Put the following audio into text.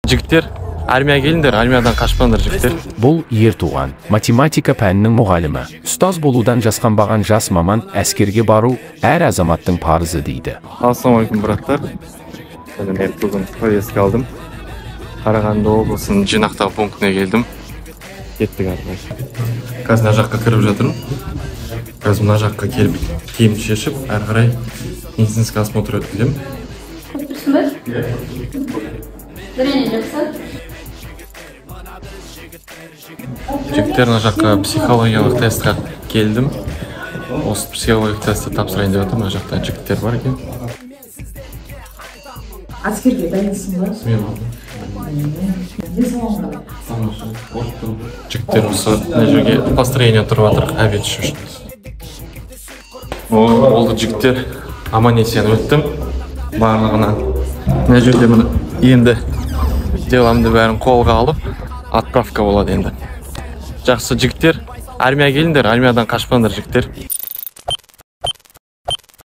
Жігіттер, армияға келіңдер, армиядан қашпаңдар, жігіттер. Бұл Ер Туған, математика пәнінің мұғалімі. Ұстаз болудан жасқанбаған жас маман әскерге бару әр азаматтың парызы дейді. Ассалаумағалейкум, браттар. Мен бүгін повестка алдым. Қарағанды облысының жинақтау пунктіне келдім. Кеттік ары қарай. Қазір мына жаққа кіріп жатырмын. Қазір мына жаққа келіп, киімді шешіп, әрі қарай медицинский осмотр өткіземін. Тұрсың ба? Зрение жақсы? Жігіттер, мына жаққа психологиялық тестқа келдім. Осы психологиялық тестті тапсырайын деп жатырмын. Мына жақта жігіттер бар екен. Әскерге дайынсың ба? Смело. Денсаулығың қалай? Тамаша, қорықтым. Жігіттер, осы мына жерге построение тұрып жатыр, обед ішу үшін. О, болды, жігіттер, аман есен өттім барлығынан. Мына жерде міне енді деламды бәрін қолға алып, отправка болады енді. Жақсы, жігіттер, армияға келіңдер, армиядан қашпаңдар, жігіттер.